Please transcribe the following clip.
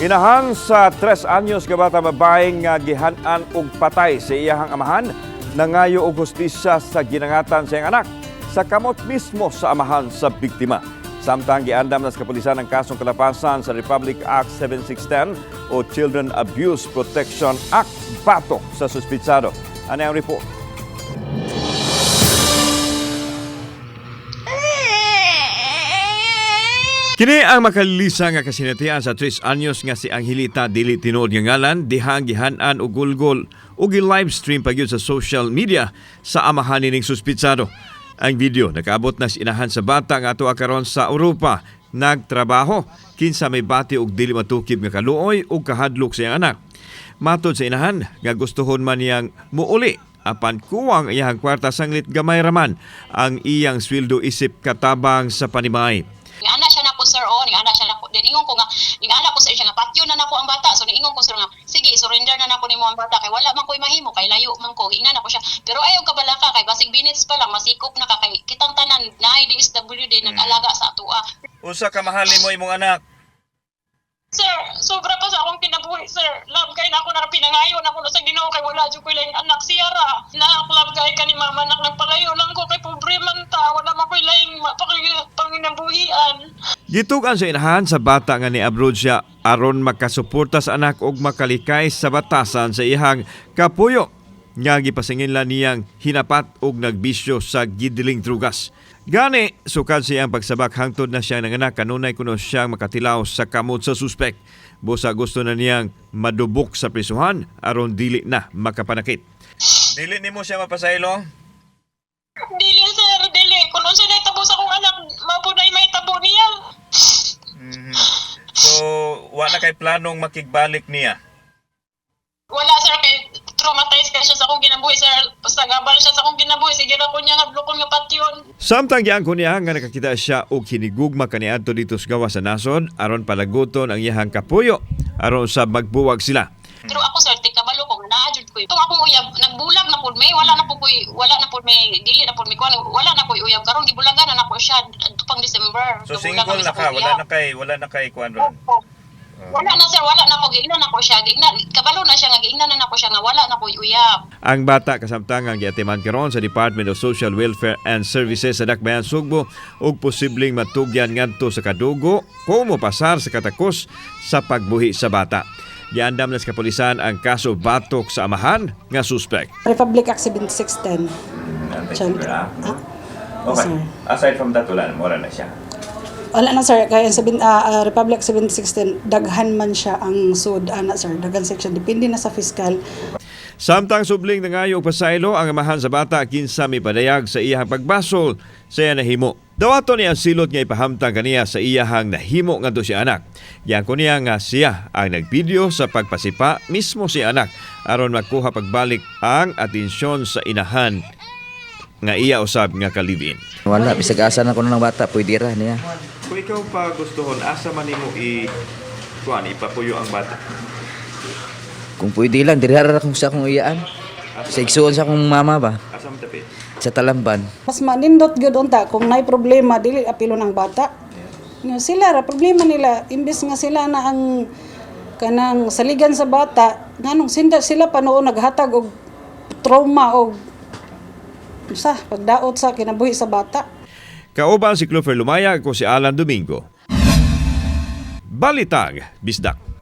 Inahan sa 3 anyos ka bata babae nga gihan-an og patay sa iyahang amahan, nangayo og hustisya sa ginangatan sa iyang anak sa kamot mismo sa amahan sa biktima. Samtang giandam na sa kapulisan ang kasong kalapasan sa Republic Act 7610 o Children Abuse Protection Act batok sa suspitsado. Ano ang report? Kini ang makalilisa nga kasinatian sa 3 anyos nga si Angelita, dili tinuod nga ngalan, dihang gihan-an og gulgol ug gi-live stream pa gyud sa social media sa amahan nining suspitsado. Ang video nakaabot na sa inahan sa bata nga ato karon sa Europa nagtrabaho, kinsa may bati og dili matukib nga kaluoy ug kahadlok sa iyang anak. Matod sa inahan nga gustuhon man niyang muuli apan kuwang iyang kwarta, sanglit gamay raman ang iyang sweldo isip katabang sa panimay. Ning ana siya nako, sir, oh, ning ana siya nako. Then ingon ko nga, ning ana ko sa siya nga patyo na nako ang bata. So niingon ko, sir, nga sige, surrender na nako nimo ang bata kay wala man ko'y mahimo kay layo man ko. Ingnan ako siya. Pero ayaw kabalaka kay basig minutes pa lang masikop na ka kay kitang tanan naay DSWD nag-alaga sa atoa. Usa ka mahal nimo imong anak? Sir, sobra pa sa akong kinabuhi, sir. Love kay na ako na pinangayo na ako na sa Ginoo kay wala jud ko'y laing anak siya ra. Na love kay ka ni mama nak, nagpalayo lang ko kay pobre man ta. Wala man ko'y laing panginabuhian. Gitugan sa inahan sa bata nga ni-abroad siya aron makasuporta sa anak ug makalikay sa batasan sa iyang kapuyo nga gipasingin lang niyang hinapat og nagbisyo sa gidiling drugas. Gani, sukad siyang pagsabak hangtod na siyang nanganak, kanunay kuno siyang makatilaw sa kamot sa suspek. Busa gusto na niyang madubok sa prisuhan aron dili na makapanakit. Dili nimo siya mapasaylo? Dili, sir, dili. Kung unsa na tabo sa akong anak, mapunay may tabo niya. So, wala kay planong makigbalik niya? Wala, sir, kay traumatized kay siya sa akong kinabuhi, sir. Sagabal siya sa akong kinabuhi. Sige na ko niya nga blokon nga patyon. Samtang giangko niya nga nakakita siya og hinigugma kaniadto dito sa gawas sa nasod aron palaguton ang iyahang kapuyo aron sa magbuwag sila. Pero ako, sir, tikabalo ko nga naa jud ko. Itong akong uyab nagbulag na pud may, wala na pud koy, wala na pud may, dili na pud may kuan, wala na koy uyab karon, gibulagan na nako siya adto pang December. So Nabulag single kami na sa ka, akong wala uyab. na kay wala na kay kuan ron? Opo. Wala na, sir, wala na ko, giingnan na ko siya, giingnan kabalo na siya nga giingnan na nako siya nga wala na koy uyab. Ang bata kasamtangang giatiman karon sa Department of Social Welfare and Services sa Dakbayan Sugbo ug posibleng matugyan ngadto sa kadugo kung mopasar sa katakos sa pagbuhi sa bata. Giandam na sa kapulisan ang kaso batok sa amahan nga suspek. Republic Act 7610. Child. Ah, Okay. Sir. Aside from that, wala na siya. Wala na, sir, kaya sa Republic Act 7610, daghan man siya ang sud ana, sir, daghan section, depende na sa fiscal. Samtang subling nangayo og pasaylo ang amahan sa bata kinsa mipadayag sa iyang pagbasol sa iya nahimo. Dawaton niya ang silot nga ipahamtang kaniya sa iyahang nahimo ngadto siya anak. Giangko niya nga siya ang nagvideo sa pagpasipa mismo si anak aron makuha pagbalik ang atensyon sa inahan nga iya usab nga ka-live-in. Wala, bisag asa na kuno ng bata, pwede ra niya. Kung ikaw pa gustohon, asa man nimo i kuan ipapuyo ang bata? Kung pwede lang, diri ra kung sa akong iyaan. Sa igsuon sa akong mama ba? Asa man tapi? Sa Talamban. Mas manindot gyud unta kung nay problema, dili apilo ng bata. Nga sila ra problema nila, imbes nga sila na ang kanang saligan sa bata, nganong sinda sila pa noon naghatag og trauma og sa pagdaot sa kinabuhi sa bata. Kauban si Clover Lumaya, ako si Alan Domingo. Balitang Bisdak.